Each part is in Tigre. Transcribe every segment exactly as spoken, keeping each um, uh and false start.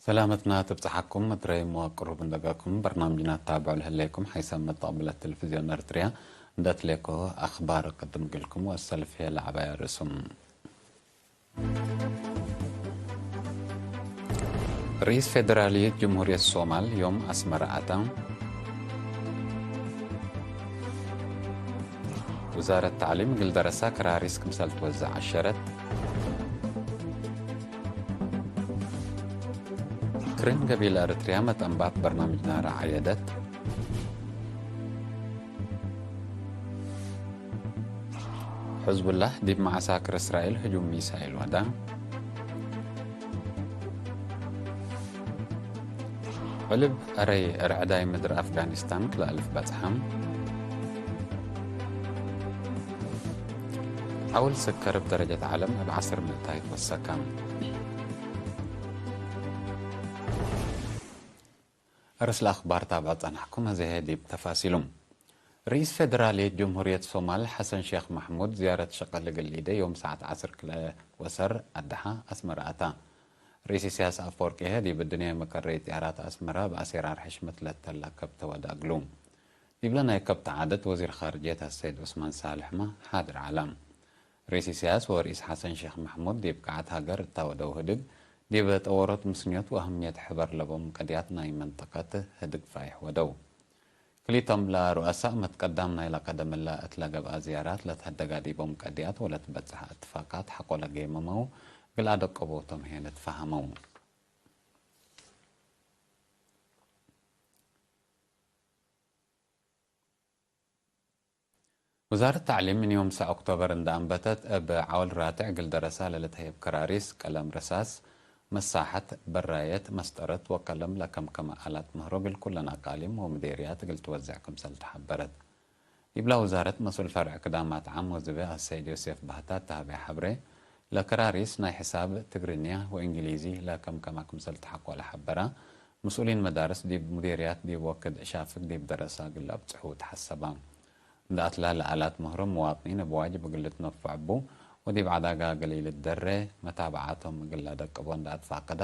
ሰላመትና ትብጽሓኩም፣ እትረይም ወቅሩብ እንደገኩም በርናምጅና ትታብዑ ለህሌኩም፣ ሓይሰ መተቅብለት ቴሌቪዝዮን ኤርትርያ እንደ ትሌኮ አኽባር እቅድም እግልኩም ወሰልፍ ህዬ ለዐባያ ርእሱም። ርኢስ ፌደራልየት ጅምሁርየት ሶማል ዮም አስመረ አተ። ውዛረት ተዕሊም እግል ደረሳ ከራሪስ ክምሰል ትወዘዕ አሸረት። ክርን ገቢል ኤረትርያ መጠንባት በርናምጅ ናረ ዐየደት። ሕዝቡላህ ዲብ መዓሳክር እስራኤል ህጁም ሚሳይል ወዳ። ዕልብ አረይ ርዕዳይ ምድር አፍጋኒስታን ክልአልፍ በጽሐም። ዐውል ስከር እብ ደረጀት ዐለም እብ ዐስር ምእታይት ወሰከ። አርእስ ለአኽባር ታብዐ ጸናሕኩም፣ አዜ ህዬ ዲብ ተፋሲሉ። ርኢስ ፌደራልየት ጀምሁርየት ሶማል ሐሰን ሼክ መሕሙድ ዝያረት ሸቀል እግል ሊዴ ዮም ሰዓት ዐስር ክልኤ ወሰር አድሓ አስመረ አታ። ርኢስ ኢሳያስ አፈወርቂ ህዬ ዲብ እድንየ መቀረይ ጥያራት አስመረ እብ አሴራር ሕሽመት ለተላ ከብተ ወደ እግሉ። ዲብለ ናይ ከብት ዓደት ወዚር ኻርጅየት አሰይድ ዑስማን ሳልሕመ ሓድር ዐለ። ርኢስ ኢሳያስ ወርኢስ ሐሰን ሼክ መሕሙድ ዲብ ቃዐት ሀገር እተ ወደው ህድግ፣ ዲብ ጠወሮት ምስንዮት ወአህምየት ሕበር ለቦም ቀድያት ናይ መንጠቀት ህድግ ፋይሕ ወደው። ክሊቶም ለሩአሳእ መትቀዳም ናይለ ቀደምለ እት ለገብአ ዝያራት ለትሀደጋ ዲቦም ቀድያት ወለትበጽሐ እትፋቃት ሐቆ ለጌመመው እግል አደቀቦቶም ህዬ ንትፋሀመው። ውዛረት ተዕሊም ምን ዮም ሰዕ ኦክቶበር እንደ አንበተት፣ እብ ዐውል ራትዕ እግል ደረሳ ለልትሀየብ ከራሪስ፣ ቀለም ርሳስ፣ መሳሐት፣ በራየት፣ መስጠረት ወቀለም ለከምከመ አላት ምህሮ እግል ኩለን አቃሊም ወምዴርያት እግል ትወዘዕ ክምሰል ተሐበረት። ዲብላ ውዛረት መስኡል ፈርዕ ክዳማት ዓም ወዝቤ አሰይድ ዮሴፍ ባህታ ተሀቤ ሐብሬ፣ ለከራሪስ ናይ ሕሳብ፣ ትግርኛ ወእንግሊዚ ለከምከመ ክምሰል ተሐቆለ ሐበረ። መስኡሊን መዳርስ ዲብ ሙዴርያት ዲብ ወክድ ሻፍግ ዲብ ደረሳ እግል ለአብጽሑ ተሐሰበ። እንደ አትላ ለአላት ምህሮ መዋጥኒን እብ ዋጅብ እግል ልትነፈዕ እቡ ወዲብ ዐዳጋ እግል ኢልትደሬ መታብዓቶም እግል ለአደቅቦ እንደ አትፋቀደ፣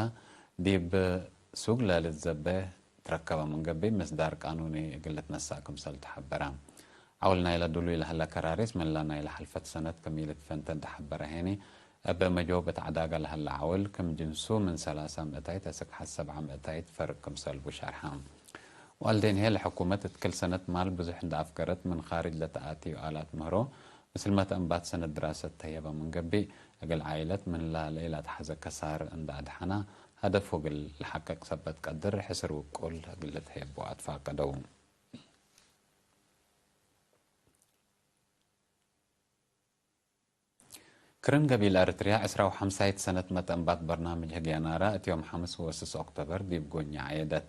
ዲብ ሱግ ለልትዘቤ ትረከበ ምን ገብእ፣ ምስዳር ቃኑኒ እግል ልትነሳእ ክምሰል ተሐበረ። ዐውል ናይለ ዱሉይ ለሀለ ከራሪስ፣ ምንለ ናይለ ሐልፈት ሰነት ክም ኢልትፈንተ እንደ ሐበረ ሄኒ፣ እበ መጆበት ዐዳገ ለሀለ ዐውል፣ ክም ጅንሱ ምን ሰላሳ ምእታይት አስክ ሐድ ሰብዓ ምእታይት ፈርቅ ክምሰልቡ ሸርሐ። ወአልዴን ህዬ፣ ለሕኩመት እት ክል ሰነት ማል ብዙሕ እንደ አፍገረት፣ ምን ካርጅ ለተአትዩ አላት ምህሮ፣ ምስል መትአንባት ሰነት ድራሰት ተህየበ ምን ገብእ፣ እግል ዓኢለት ምንላ ለኢለአትሐዘ ከሳር እንደ አድሐና፣ ሀደፍ ወእግል ለሐቅቅ ሰበት ቀድር፣ ሕስር ውቁል እግል ልትህየቡ አትፋቀደው። ክርን ገቢል ኤረትርያ ዕስራ ወሐምሳይት ሰነት መትአንባት በርናምጅ ህግያ ናራ እት ዮም ሐምስ ወስስ ኦክቶበር ዲብ ጎኛ ዐየደት።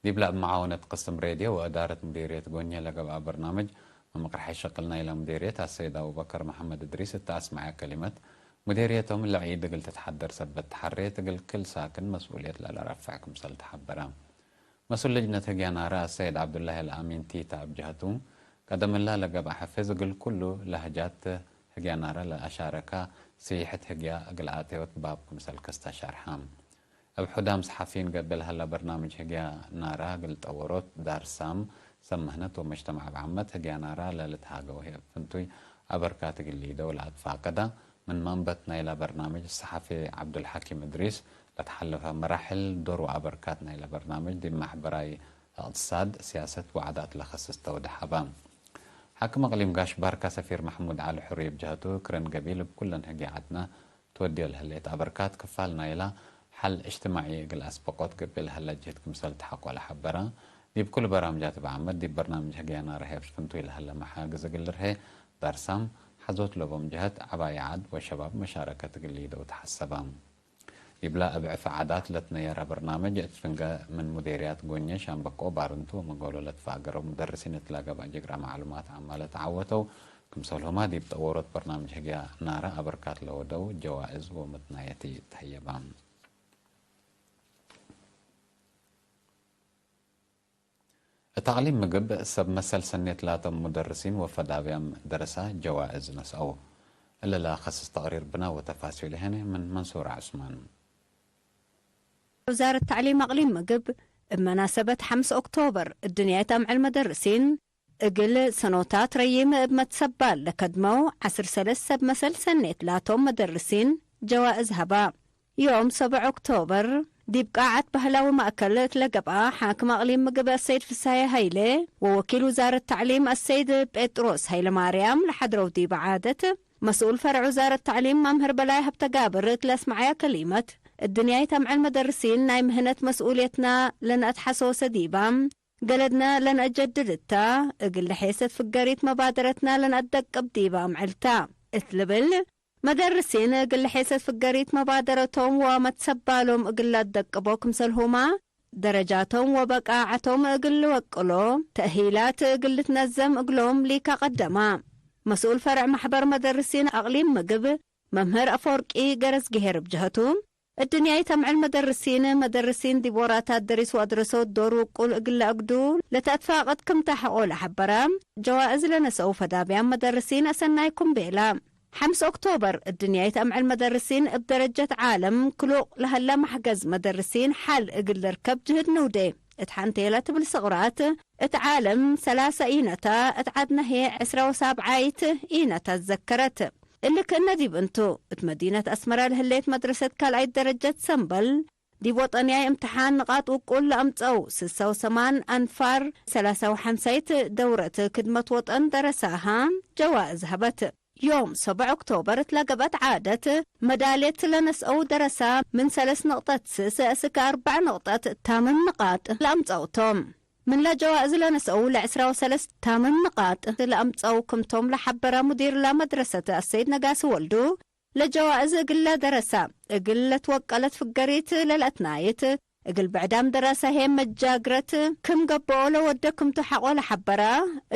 ዲብለ እብ መዓወነት ቅስም ሬድዮ ወእዳረት ሙዲርየት ጎኛ ለገብአ በርናምጅ መምቅርሐይ ሸቅል ናይለ ሙዲርየት አሰይድ አቡበከር መሐመድ እድሪስ እተ አስመዐ ከሊመት፣ ሙዲርየቶም ለዒድ እግል ትትሐደር ሰበት ተሐሬት እግል ክል ሳክን መስኡልየት ለለረፍዕ ክምሰል ተሐበረ። መስኡል ልጅነት ህግያ ናረ አሰይድ ዐብዱላሂ አልአሚን ቲታ እብ ጀሀቱ፣ ቀደምላ ለገብአ ሕፍዝ እግል ኩሉ ለህጃት ህግያ ናረ ለአሻረካ ስይሕት ህግያ እግል አቴወት ባብ ክምሰል ክስተ ሸርሐ። እብ ሑዳም ሰሓፊይን ገብእ ለሀለ በርናምጅ ህግያ ናረ እግል ጠወሮት ዳር ሳም ሰብ ምህነት ወመጅተማዕ እብ ዓመት ህግያ ናረ ለልትሃገው ህይ እብ ፍንቱይ አበርካት እግል ሊደው ለአትፋቀደ። ምን መንበት ናይለ በርናምጅ ሰሓፊ ዐብዱልሐኪም እድሪስ ለተሐለፈ መራሕል ዶር ወአበርካት ናይለ በርናምጅ ዲብ ማሕበራይ፣ እቅትሳድ፣ ሲያሰት ወዓዳት ለከስስ ተውደሐ በ። ሓክም እቅሊም ጋሽ ባርካ ሰፊር መሕሙድ ዐሊ ሑሪ እብ ጀሀቱ፣ ክርን ገቢል እብ ኩለን ህግያዐትነ ትወድዮ ለህሌት አበርካት ክፋል ናይላ ሐል እጅትማዒ እግል አስበቆት ገብእ ለሀለ ጅህድ ክምሰል ተሐቆለ ሐበረ። ዲብ ኩሉ በራምጃት እብ ዓመት ዲብ በርናምጅ ህግያ ናረ ሄፍ ፍንቱይ ለሀለ መሓግዝ እግል ልርሄ ዳርሳም ሐዞት ለቦም ጀሀት ዐባይ ዐድ ወሸባብ መሻረከት እግል ሊደው ተሐሰበ። ዲብለ እብ ዕፍ ዓዳት ለትነየረ በርናምጅ እት ፍንገ ምን ሙዴርያት ጎኘ፣ ሻምበቆ፣ ባርንቱ ወመጎሎ ለትፋገረው ሙደርሲን እት ለገብአ ጅግረ መዕሉማት ዓማ ለተዓወተው፣ ክምሰልሁመ ዲብ ጠወሮት በርናምጅ ህግያ ናረ አበርካት ለወደው ጀዋእዝ ወመትናየቲ ተህየበ። እት አቅሊም ምግብ ሰብ መሰል ሰኔት ላቶም ሙደርሲን ወፈዳብያም ደረሳ ጀዋእዝ ነስአው። እለ ለአከስስ ተቅሪር ብነ ወተፋሲሉ ሄነ ምን መንሱር ዑስማን። ውዛረት ተዕሊም አቅሊም ምግብ፣ እብ መናሰበት ሐምስ ኦክቶበር፣ እድንያይት አምዕል መደርሲን፣ እግል ሰኖታት ረዪም እብ መትሰባል ለከድመው ዐስር ሰለስ ሰብ መሰል ሰኔት ላቶም መደርሲን ጀዋእዝ ሀባ። ዮም ሰብዕ ኦክቶበር፣ ዲብ ቃዐት ባህላዊ ማእከል እት ለገብአ፣ ሓክም አቅሊም ምግብ አሰይድ ፍሳዬ ሀይሌ ወወኪል ውዛረት ተዕሊም አሰይድ ጴጥሮስ ሀይለማርያም ለሐድረው ዲበ ዓደት፣ መስኡል ፈርዕ ውዛረት ተዕሊም መምህር በላይ ሀብተጋብር እት ለአስመዐያ ከሊመት፣ እድንያይት አምዕል መደርሲን ናይ ምህነት መስኡልየትና ለነአትሐሰወሰ ዲባ፣ ገለድነ ለነአጀድድ እታ፣ እግል ለሔሰት ፍገሪት መባደረትና ለነአደቅብ ዲባ አምዕልታ እት ልብል፣ መደርሲን እግል ለሔሰት ፍገሪት መባደረቶም ወመትሰባሎም እግል ለአደቅቦ ክምሰልሁማ፣ ደረጃቶም ወበቃዐቶም እግል ልወቅሎ፣ ተእሂላት እግል ልትነዘም እግሎም ሊካ ቀደማ። መስኡል ፈርዕ ማሕበር መደርሲን አቅሊም ምግብ፣ መምህር አፈወርቂ ገረዝግሄር እብ ጀሀቱ፣ እድንያይት አምዕል መደርሲን፣ መደርሲን ዲብ ወራታት ደሪስ ወአድረሶት ዶር ውቁል እግል ለአግዱ ለተአትፋቅድ ክምተ ሐቆ ለሐበረ፣ ጀዋእዝ ለነሰኡ ፈዳብያም መደርሲን አሰናይኩም ቤላ። ሐምስ ኦክቶበር፣ እድንያይት አምዕል መደርሲን እብ ደረጀት ዓለም ክሉቅ ለሀለ መሕገዝ መደርሲን ሐል እግል ልርከብ ጅህድ ንውዴ። እት ሐንቴለ ትብል ስቅራት፣ እት ዓለም ሰላሰ ኢነታ፣ እት ዐድነ ህዬ ዕስራ ወሳብዓይት ኢነታ ትዘከረት። እሊ ክእነ ዲብ እንቱ፣ እት መዲነት አስመረ ለህሌት መድረሰት ካልኣይት ደረጀት ሰምበል፣ ዲብ ወጠንያይ እምትሓን ንቃጥ ውቁል ለአምጸው ስሳ ወሰማን አንፋር ሰላሳ ወሐምሳይት ደውረት ክድመት ወጠን ደረሳሃ ጀዋእዝ ሀበት። ዮም ሰብዕ ኦክቶበር እት ለገብአት ዓደት፣ መዳልየት ለነስአው ደረሳ ምን ሰለስ ንቅጠት ስስ እስክ አርበዕ ንቅጠት ታምም ንቃጥ ለአምጸውቶም። ምን ለጀዋእዝ ለነስአው ለዕስራ ወሰለስ ታምም ንቃጥ ለአምጸው ክምቶም ለሐበረ ሙዲር ለመድረሰት አሰይድ ነጋሲ ወልዱ፣ ለጀዋእዝ እግለ ደረሳ እግል ለትወቀለት ፍገሪት ለለአትናይት፣ እግል ብዕዳም ደረሳ ሄም መጃግረት ክም ገብኦ ለወደ ክምቱ ሐቆ ለሐበረ፣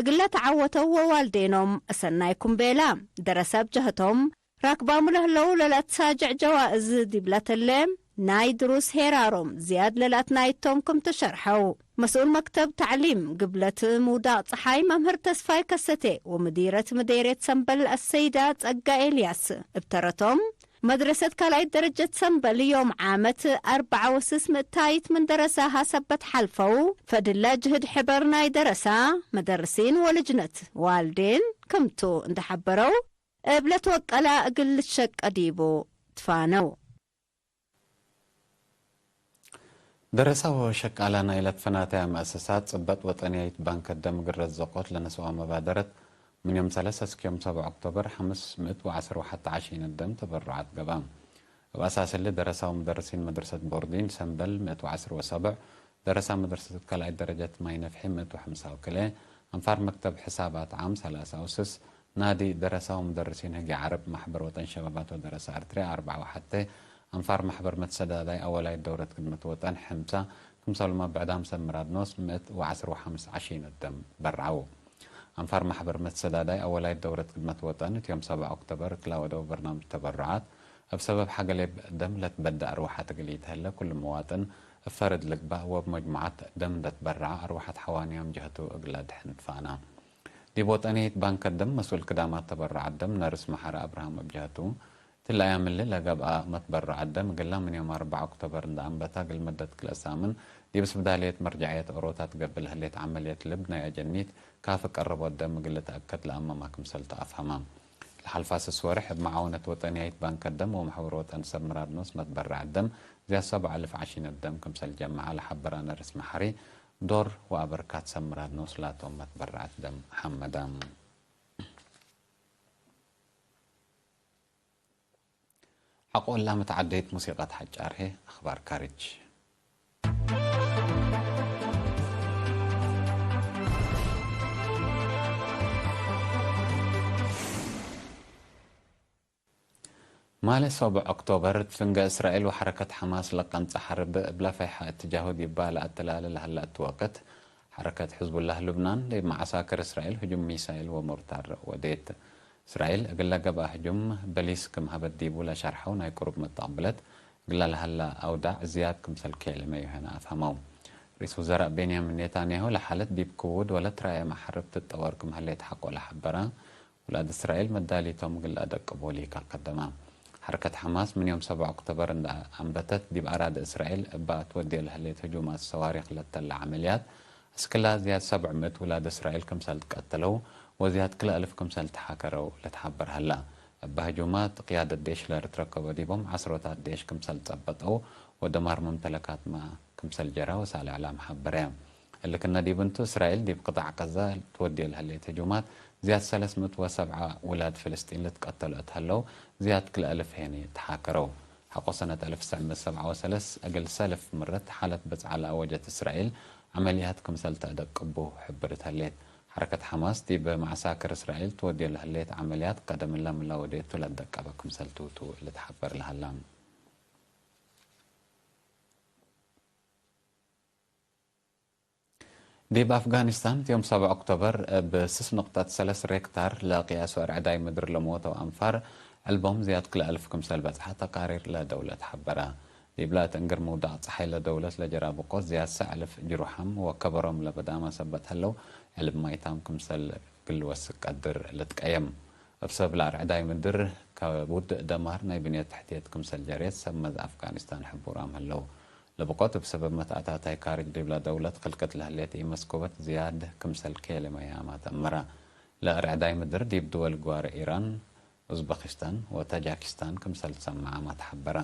እግለ ተዐወተው ወዋልዴኖም አሰናይኩም ቤላ። ደረሳ እብ ጀህቶም፣ ራክባሙ ለህለው ለለአትሳጅዕ ጀዋእዝ ዲብለ ተለ፣ ናይ ድሩስ ሄራሮም ዝያድ ለለአትናይቶም ክምቱ ሸርሐው። መስኡል መክተብ ተዕሊም ግብለት ምውዳቅ ጸሓይ መምህር ተስፋይ ከሰቴ ወምዲረት ምዴርየት ሰምበል አሰይዳ ጸጋ ኤልያስ እብ ተረቶም፣ መድረሰት ካልኣይት ደረጀት ሰምበል ዮም ዓመት አርበዕ ወስስ ምእታይት ምን ደረሳሃ ሰበት ሐልፈው፣ ፈድለ ጅህድ ሕበር ናይ ደረሳ፣ መደርሲን ወልጅነት ዋልዴን ክምቱ እንደ ሐበረው፣ እብ ለትወቀላ እግል ልትሸቀ ዲቡ ትፋነው። ደረሳ ወሸቃላ ናይለ ትፈናተያ መአሰሳት ጽበጥ ወጠንያይት ባንክ ደም እግል ረዘቆት ለነስዋ መባደረት፣ ምን ዮም ሰለስ እስክ ዮም ሰብዕ ኦክቶበር፣ ሐምስ ምእት ወዐስር ወሐተ ዐሺን ደም ተበሩዓት ገብአ። እብ አሳስ እሊ፣ ደረሳ ወመደርሲን መድረሰት ቦርዲን ሰምበል ምእት ወዐስር ወሰብዕ፣ ደረሳ መድረሰት ካልኣይት ደረጀት ማይ ነፍሒ ምእት ወሐምሳ ወክልኤ፣ አንፋር መክተብ ሕሳባት ዓም ሰላሳ ወስስ፣ ናዲ ደረሳ ወመደርሲን ህግየ ዐረብ፣ ማሕበር ወጠን ሸባባት ወደረሳ ኤርትርያ አርበዓ ወሐቴ፣ አንፋር ማሕበር መትሰዳዳይ አወላይት ደውረት ክድመት ወጠን ሕምሳ፣ ክምሰልሁመ ብዕዳም ሰብ ምራድ ኖስ ምእት ወዐስር ወሐምስ ዐሺን ደም በርዐው። አንፋር ማሕበር መትሰዳዳይ አወላይት ደውረት ክድመት ወጠን፣ እት ዮም ሰብዓ ኦክቶበር እት ለአወደው በርናምጅ ተበሩዓት፣ እብ ሰበብ ሐገሌብ ደም ለትበደ አርወሐት እግል ኢተህለ፣ ኩሉ መዋጥን እብ ፈርድ ልግባእ ወእብ መጅሙዐት ደም እንደ ትበረዐ፣ አርወሐት ሐዋንያም ጀህቱ እግል ለአድሕን ትፋና። ዲብ ወጠንየት ባንክ ደም መስኡል ክዳማት ተበሩዓት ደም ነርስ መሐሪ አብርሃም እብ ጀህቱ፣ እትለ አያም እሊ ለገብአ መትበሩዓት ደም እግላ ምን ዮም አርበዓ ኦክቶበር እንደ አንበታ እግል መደት ክልኤ ሳምን ዲብ ስብዳልየት መርጀዕየት ኦሮታ ትገብእ ለህሌት ዐመልየት ልብ ናይ አጀኒት ካፊ ቀረቦት ደም እግል ልትአከድ ለአመማ ክምሰል ተአፍሀመ። ለሐልፋ ስስ ወርሕ እብ መዓውነት ወጠንያይት ባንክ ደም ወመሕበር ወጠን ሰብ ምራድ ኖስ መትበረዐት ደም ዝያድ ሰብዓ አልፍ ዐሺነት ደም ክምሰል ጀመዐ ለሐበረ ነርስ መሐሪ፣ ዶር ወአበርካት ሰብ ምራድ ኖስ ላቶም መትበረዐት ደም ሐመደ። ሐቆላ መትዓደይት ሙሲቀት ሐጫር ህዬ አኽባር ካርጅ። ማሌ ሶብዕ ኦክቶበር፣ እት ፍንገ እስራኤል ወሐረከት ሐማስ ለቀንጸ ሐርብ እብለ ፈይሐ እትጃሁ ዲባ ለአተላለ ለሀለ እት ወቅት፣ ሐረከት ሕዝቡላህ ሉብናን ዲብ መዓሳክር እስራኤል ህጁም ሚሳይል ወሞርታር ወዴት። እስራኤል እግለ ገብአ ህጁም በሊስ ክም ሀበት ዲቡ ለሸርሐው ናይ ቅሩብ መተቅብለት፣ እግለ ለሀለ አውዳዕ ዝያድ ክምሰል ኬለመዩ ህነ አፍሀመው። ርኢስ ውዘራእ ቤንያሚን ኔታንያሁ ለሓለት ዲብ ክዉድ ወለትረኤ መሓርብ ትጠወር ክም ህሌት ሐቆ ለሐበረ፣ ውላድ እስራኤል መዳሊቶም እግል ለአደቅቦ ሊካ ከደመ። ሐረከት ሐማስ ምን ዮም ሰብዓ ኦክቶበር እንደ አንበተት፣ ዲብ አራዲ እስራኤል እበ ትወዴ ለህሌት ህጁማት ሰዋሪክ ለተለ ዐመልያት፣ አስክላ ዝያድ ሰብዕ ምእት ውላድ እስራኤል ክምሰል ትቀተለው ወዝያድ ክልኤ አልፍ ክምሰል ተሓከረው ልትሐበር ሀላ። እበ ህጁማት፣ ቅያደት ዴሽ ለልትረከቦ ዲቦም ዐስሮታት ዴሽ ክምሰል ጸበጠው ወደማር መምተለካትመ ክምሰል ጀረ ወሳል እዕላም ሐበረ። እሊ ክነ ዲብ እንቱ፣ እስራኤል ዲብ ቅጣዕ ቀዛ ትወዴ ለህሌት ህጁማት፣ ዝያድ ሰለስ ምእት ወሰብዓ ውላድ ፍልስጢን ልትቀተሉ እት ሀለው፣ ዝያድ ክልኤ አልፍ ሄኒ ተሓከረው። ሐቆ ሰነት አልፍ ትሰዕ ምእት ሰብዓ ወሰለስ፣ እግል ሰልፍ ምረት ሓለት ብጽዓ ለአወጀት እስራኤል፣ ዐመልያት ክምሰል ተአደቅቡ ሕብርት ህሌት። ሐረከት ሐማስ ዲብ መዐሳክር እስራኤል ትወዴ ለህሌት ዐመልያት፣ ቀደም እለ ምን ለወዴቱ ለአደቀበ ክምሰል ቱ ቱ ልትሐበር ለሀላ። ዲብ አፍጋኒስታን፣ ዮም ሰብዓ ኦክቶበር እብ ስስ ንቅጠት ሰለስ ሬክታር ለቅያሱ አርዕዳይ ምድር ለሞተው አንፋር፣ ዕልቦም ዝያድ ክልኤ አልፍ ክምሰል በጽሐ ተቃሪር ለደውለት ሐበረ። ዲብለ እት እንግር ምውዳቅ ጸሓይ ለደውለት ለጀረ ብቆት፣ ዝያድ ሰዕ አልፍ ጅሩሓም ወከበሮም ለበዳመ ሰበት ሀለው፣ ዕልብ ማይታም ክምሰል እግል ልወስክ ቀድር ልትቀየም። እብ ሰብብ ለአርዕዳይ ምድር፣ ከቡድ ደማር ናይ ብንየት ተሕትየት ክምሰል ጀሬት ሰብ መዝ አፍጋኒስታን ሕቡራም ህለው። ለብቆት እብ ሰበብ መትአታታይ ካርጅ ዲብለ ደውለት ክልቅት ለህሌት ኢመስኮበት ዝያድ ክምሰል ኬሌ መያማት አመረ። ለአርዕዳይ ምድር ዲብ ድወል ግዋረ ኢራን፣ ኡዝበኪስታን ወታጃኪስታን ክምሰል ትሰመዐ መትሐበረ።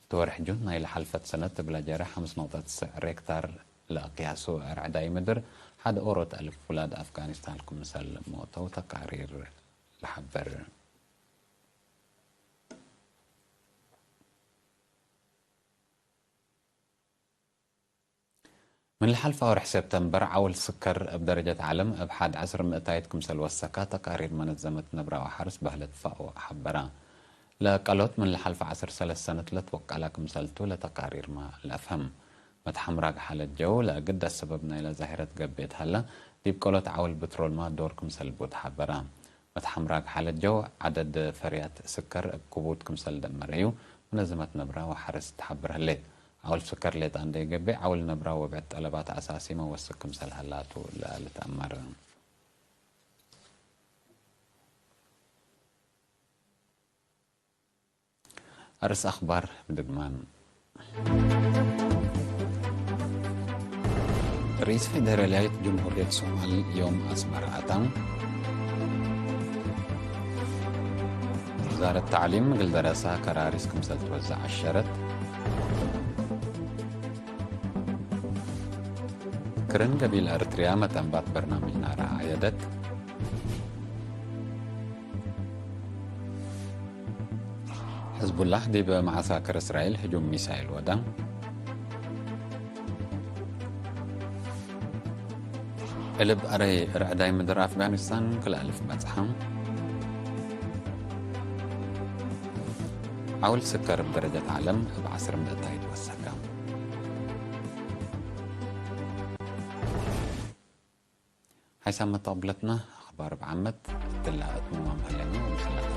እት ወርሕ ጁን ናይ ለሐልፈት ሰነት እብለ ጀረ ሐምስ ነቅጠት ትስዕ ሬክታር ለአቅያሱ አርዕዳይ ምድር፣ ሐድ ኦሮት አልፍ ውላድ አፍጋኒስታን ክምሰል ሞተው ተቃሪር ለሐበር። ምን ለሐልፈ ወርሕ ሴፕተምበር፣ ዐውል ስከር እብ ደረጀት ዐለም እብ ሐድ ዐስር ምእታይት ክምሰል ወሰካ ተቃሪር መነዘመት ነብረ ወሐርስ በህለት ፋኦ ሐበረ። ለቀሎት ምን ለሐልፈ ዐስር ሰለስ ሰነት ለትወቀለ ክምሰልቱ ለተቃሪርመ ለአፍሀም። መትሐምራግ ሓለት ጀው ለግድ አሰበብ ናይለ ዛሂረት ገብኤት ሀለ፣ ዲብ ቀሎት ዐውል ብትሮልመ ዶር ክምሰል ቡ ተሐበረ። መትሐምራግ ሓለት ጀው፣ ዐደድ ፈርያት ስከር እብ ክቡድ ክምሰል ደመረዩ፣ መነዘመት ነብረ ወሐርስ ተሐብር ህሌት። ዐውል ስከር ሌጣ እንዴ ገብእ፣ ዐውል ነብረ ወብዕድ ጠለባት አሳሲመ ወስክ ክምሰል ሀላቱ ለልትአመር። አርእስ አኽባር ብድግማን። ርኢስ ፌደራልያይት ጅምሁርየት ሶማል ዮም አስመረ አታ። ውዛረት ተዕሊም እግል ደረሰ ከራሪስ ክምሰል ትወዘዕ አሸረት። ክርን ገቢል ኤርትርያ መጠንባት በርናምጅ ናረ አየደት። ሕዝቡላህ ዲብ መዓሳክር እስራኤል ህጁም ሚሳይል ወደ። እልብ አረይ ርዕዳይ ምድር አፍጋኒስታን ክልአልፍ በጽሐ። ዐውል ስከር እብ ደረጀት ዐለም እብ ዐስር ምእታይት ወሰከ። ሐይሳም መተቅብለትነ አኽባር እብ ዓመት እትላ እት ምማም ሀሌነ ወምሰላም።